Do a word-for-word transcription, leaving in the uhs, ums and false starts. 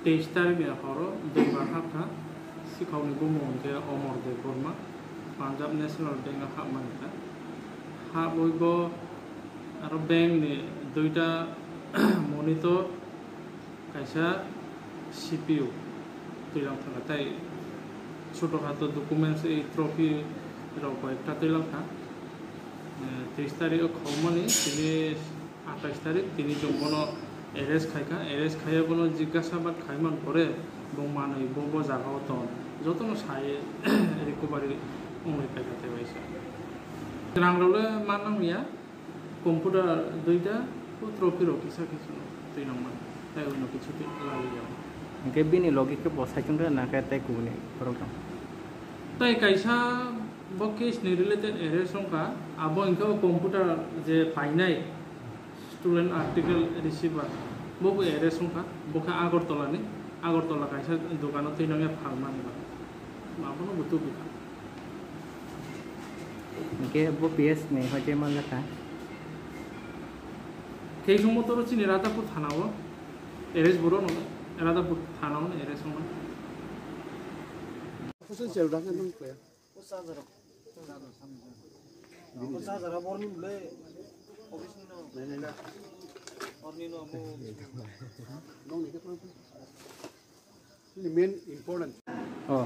Teis tarikni horo Debbar hapkha, sikhokni bumung hwnkhe Omor Debbarma, Punjab National Bank o hapmani kha. Habwi bo aro bank ni duita monitor, kaisa C P U twilang thangkha, tei choto khato documents, ei trophy rok koi ekta twilang kha. Eh, teis tarik o khobmani, tini athais tarik, tini chwng bono arrest khaikha, arrest khaiya bono jigyasabad khaiman pore bo manwi bo, bo jaga o tong, jotono sai recovery wngwi phaikha tei waisa. Rang rok le ma nangya, computer duita, o trophy rok kisa kisa twi nangma, tei uno kichu twi laiya. Hingke bini logi khe bo saichung rwna khe tei kubuni borok tong. Tei kaisa bo case ni related arrest wngkha, abo hingke o computer je painai student article receiver, bo bo arrest wngkha, bo khe Agartala ni, Agartala kaisa dogano twi nangya phalmani ba, abono bo tubikha. Hingke bo P S ni hoi tei manjakha. Khe chwngbo toro chini Radhapur thana o arrest boro no, Radhapur thana o arrest wngmani. Kusun sel dakhe nung kaya. O charger. O charger borni mole. Office ni no. Borni no mo. Ini main important. Oh.